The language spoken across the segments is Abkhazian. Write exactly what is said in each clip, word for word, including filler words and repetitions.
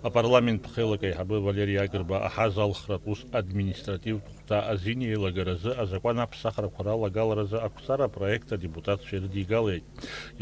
Апарламент ԥхеилак аиҳабы Валери Агрба аҳазалхратә ус административтә хәҭа азин еилагаразы азакәан аԥсахрақәа ралагаларазы ақәҵара апроект адепутатцәа ирыдигалеит.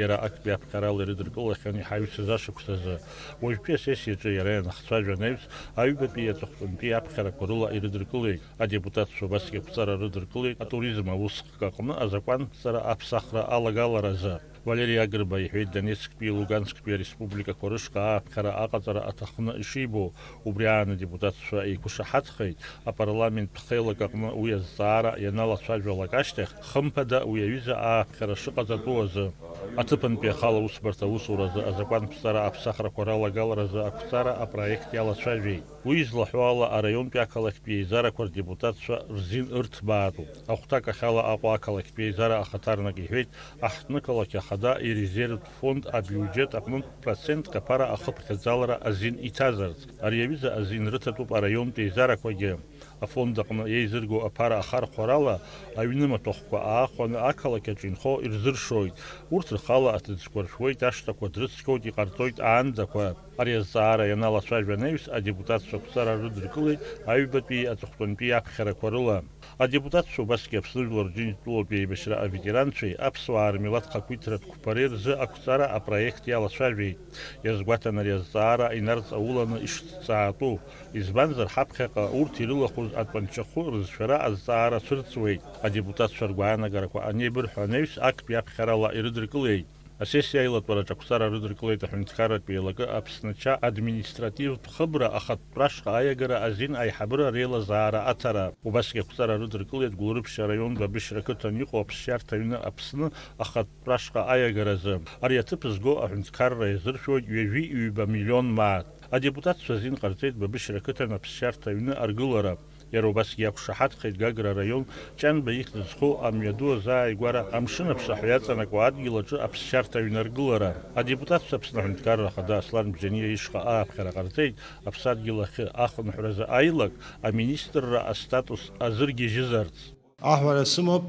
Иара актәи аԥҟарала ирыдыркылахьан иҳаҩсыз ашықәс азы. Уажәтәи асессиаҿы иара ианахцәажәа анаҩс, аҩбатәи аҵыхәтәантәи аԥхьарақәа рыла ирыдыркылеит. Адепутатцәа убасгьы ақәҵара рыдыркылеит атуризм аусхк аҟны азакәанԥҵара аԥсахра алагаларазы. Валери Агрба иҳәеит, Донецктәи Луганскьтәи ареспубликақәа рышҟа ааԥхьара аҟаҵара аҭахны ишибо. Убри аан адепутатцәа еиқәышаҳаҭхеит апарламент ԥхеилак аҟны уи азҵаара ианалацәажәалак ашьҭахь, хымԥада уи аҩыза ааԥхьара шыҟаҵатәу азы. Аҭыԥантәи ахала усбарҭа аусуразы азакәанԥҵара аԥсахрақәа ралагаларазы ақәҵара апроект иалацәажәеит. Уи излаҳәо ала, араионтәи ақалақьтәи еизарақәа рдепутатцәа рзин ырҭбаатәуп. Ахәҭакахьала Аҟәа ақалақьтәи еизара ахаҭарнак иҳәеит, аҳҭнықалақь ахада ирезервтә фонд абиуџьет аҟнытә процентк аԥара ахыԥхьаӡалара азин иҭазарц. Ари аҩыза азин рыҭатәуп араионтә еизарақәагьы. Афонд аҟны еизырго аԥара ахархәарала аҩны маҭәахәқәа аахәаны ақалақь аҿы инхо ирзыршоит. Урҭ рхала аҭыӡқәа ршәуеит, ашҭақәа дрыцқьоит, иҟарҵоит аандақәа. Ари азҵаара ианалацәажәа анаҩс, адепутатцәа ақәҵара рыдыркылеит аҩбатәи аҵыхәтәантәи аԥхьарақәа рыла. Адепутатцәа убасгьы Аԥсны жәлар Џьынџьтәылатәи аибашьра аветеранцәеи аԥсуаа рмилаҭ хақәиҭратә қәԥареи рзы ақәҵара апроект иалацәажәеит. Иазгәаҭан, ари азҵаара инарҵауланы ишҭҵаатәу, избанзар, ҳаԥхьаҟа урҭ ирылахәыз атәанчахәы рызшәара азҵаара цәырҵуеит. Адепутатцәа ргәаанагарақәа анеибырҳәа анаҩс, актәи аԥхьарала ирыдыркылеит. Асессиа аилатәараҿы ақәҵара рыдыркылеит аҳәынҭқарратә еилакы Аԥсны ача административтә хыбра ахатәтәрашҟа аиагара азин аиҳабыра реилазаара аҭара. Убасгьы ақәҵара рыдыркылеит Гәылрыԥшь араион Бабышьра қыҭан иҟоу аԥсшьарҭа аҩны Аԥсны ахатәтәрашҟа аиагаразы. Ари аҭыԥ зго аҳәынҭқарра иазыршәоит ҩажәи ҩба миллион мааҭ. Адепутатцәа азин ҟарҵеит Бабышьра қыҭан аԥсшьарҭа аҩны аргылара. Иара убасгьы иақәшаҳаҭхеит Гагра араион Ҷанба ихьӡ зху амҩаду азааигәара амшын аԥшаҳәа иаҵанакуа адгьыл аҿы аԥсшьарҭа аҩнаргылара. Адепутатцәа Аԥсны аҳәынҭқарра ахада Аслан Бжьаниа ишҟа ааԥхьара ҟарҵеит, аԥсадгьыл ахьы ахынҳәразы аилак аминистрра астатус азыргьежьызарц. Аҳәара сымоуп,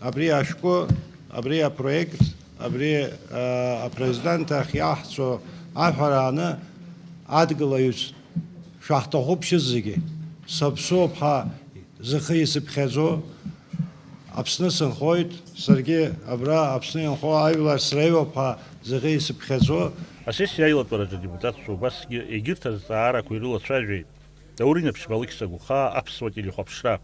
абри ашәҟәы, абри апроект, абри, а, апрезидент ахь иаҳҵо аҳәара аны адгылаҩыс шәаҳҭахуп шәызегьы. Саԥсуоуп ҳәа зхы исыԥхьаӡо, Аԥсны сынхоит, саргьы абра Аԥсны инхо ажәлар среиуоуп ҳәа зхы исыԥхьаӡо. Асессиа аилатәараҿы адепутатцәа убасгьы егьырҭ азҵаарақәа ирылацәажәеит. Даур Инаԥшьба, Алықьса Гәхаа, Аԥсуа телехәаԥшра.